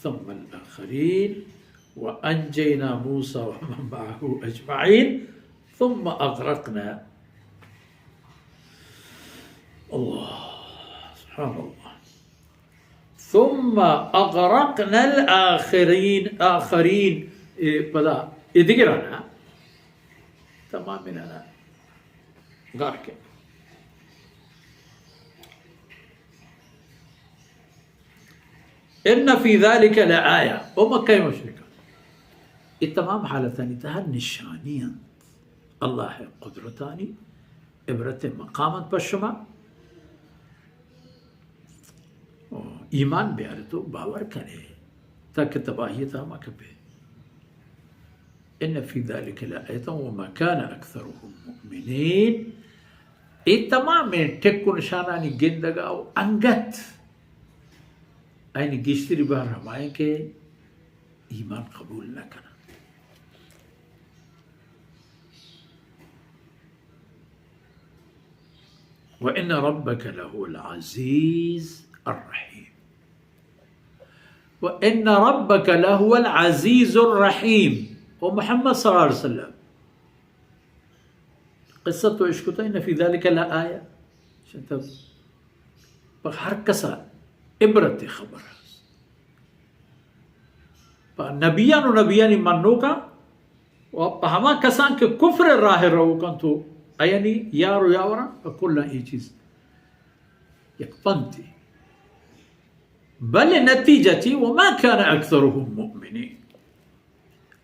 ثم الآخرين وأنجينا موسى ومن معه أجمعين ثم أغرقنا، الله، سبحان الله، ثم أغرقنا الآخرين، آخرين، اے پدا اے دگرانا تمام انانا غرق۔ ان فی ذلک لآیہ، او مکہ مشرکان، اے تمام حالتانی تہا نشانی انت اللہ قدرتانی، عبرت مقام انت پہ شما۔ ایمان بیارے تو باور کنے تاکہ تباہی تہا مہ کپے۔ ان فی ذلک لآیۃ وما کان اکثرهم مؤمنین۔ اے تمامیں ٹک و نشانانی گندگا و انگت آیانی گیشتری بہر ہمائیں کہ ایمان قبول نہ کنن۔ وان ربک لهو العزیز الرحیم۔ وان ربک لهو العزیز الرحیم۔ او محمد صلی اللہ علیہ وسلم، قصہ تو اشکتا، ان فی ذلک لآیہ، پہ ہر کسا عبرت خبر است۔ پہ نبیان و نبیانی منوکاں و پہ ہما کسان کہ کفر راہ روکاں تو آیانی یار و یاوراں پہ کلاں اے چیز یک پنتی۔ بلے نتیجہ چی؟ وما کان اکثرهم مؤمنین۔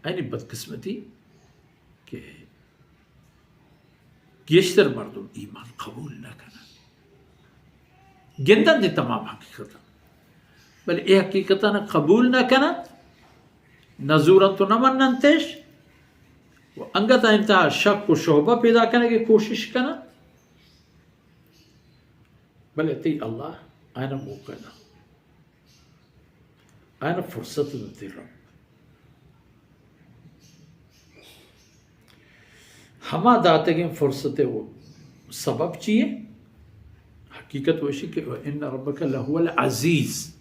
آیانی بدقسمتی کہ گیشتر مردم ایمان قبول نہ کنن۔ گندن دی تمام حقیقتاں، بلے اے حقیقتاں قبول نہ کنن، نہ زورن تو نہ مننتش، و انگت انتہا شک و شعبہ پیدا کنگے کوشش کنن۔ بلے تئی اللہ آیانا موقع دا، آیانا فرصت دا تئی رب۔ ہما داتگیں فرصت و سبب چیے؟ حقیقت وشی کہ ان ربک لهو العزیز،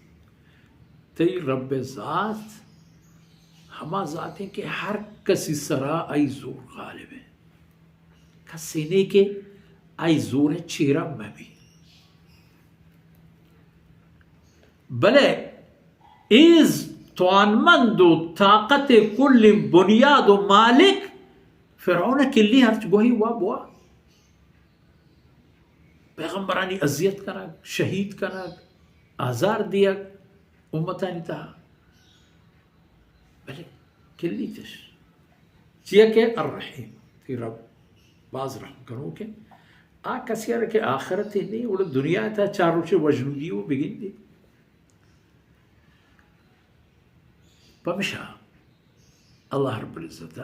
تئی رب ذات ہما ذاتیں کہ ہر کسی سرا آئی زور غالب ہے۔ کسے نے کہ آئی زور چیرا مہ بی۔ بلے ایز توانمند و طاقت کل بنیاد و مالک فرعون کلی ہرچ گوہی وا بوا۔ پیغمبرانی اذیت کنگ، شہید کنگ، آزار دیگ امتانی تہا۔ بلے کلیتش۔ چیا کہ الرحیم، تئی رب باز رحم کنوکیں۔ آ کسی ءَ را کہ آخرت نی، گڑا دنیا ءِ تہا چار روچے وژنودی و بگندی۔ پمشا اللہ رب العزت ءَ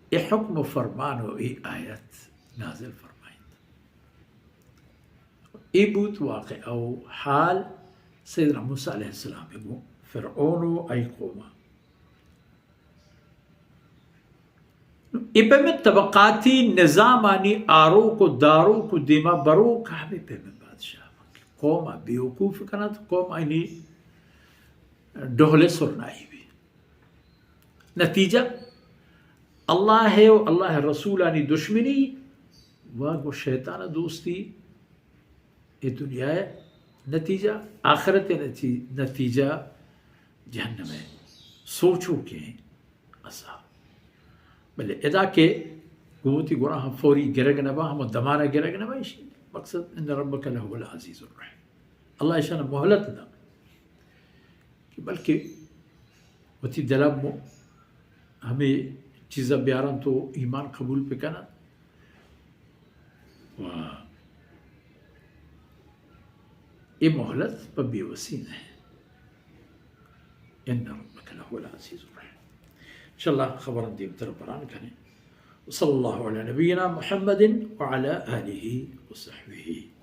اے حکم و فرمان و اے آیت نازل فرمائینت۔ اے بوت واقعہ و حال سیدنا موسیٰ علیہ السلام گوں فرعون و آئی قوم ءَ۔ اے پیمیں طبقاتی نظامانی آروک و داروک و دیما بروک ہمے پیمیں بادشاہ کہ قوم ءَ بیوقوف کنت، قوم آئینی ڈہل سرنائی بی۔ نتیجہ اللہ ءِ و اللہ ءِ رسولانی دشمنی و گوں شیطان ءِ دوستی، اے دنیا ءِ نتیجہ، آخرت ءِ نتی-، نتیجہ جہنم ءِ سوچوکیں عذاب۔ بلے ادا کہ گوں وتی گناہ فوری گرگ نہ باں، ہما دمان ءَ گرگ نہ باں، ایشی مقصد ان ربک لہو العزیز الرحیم۔ اللہ ایشان مہلت داں۔ کہ بلکہ وتی دل ءَ ہمے چیز ءَ بیارنت و ایمان قبول بکننت۔ و اے مہلت پہ بے وسی نہ۔ ان ربک لہو العزیز الرحیم۔ انشاءاللہ خبراں دیمتر بران کنیں۔ وصلی اللہ علی نبینا محمد وعلی آلہ وصحبہ۔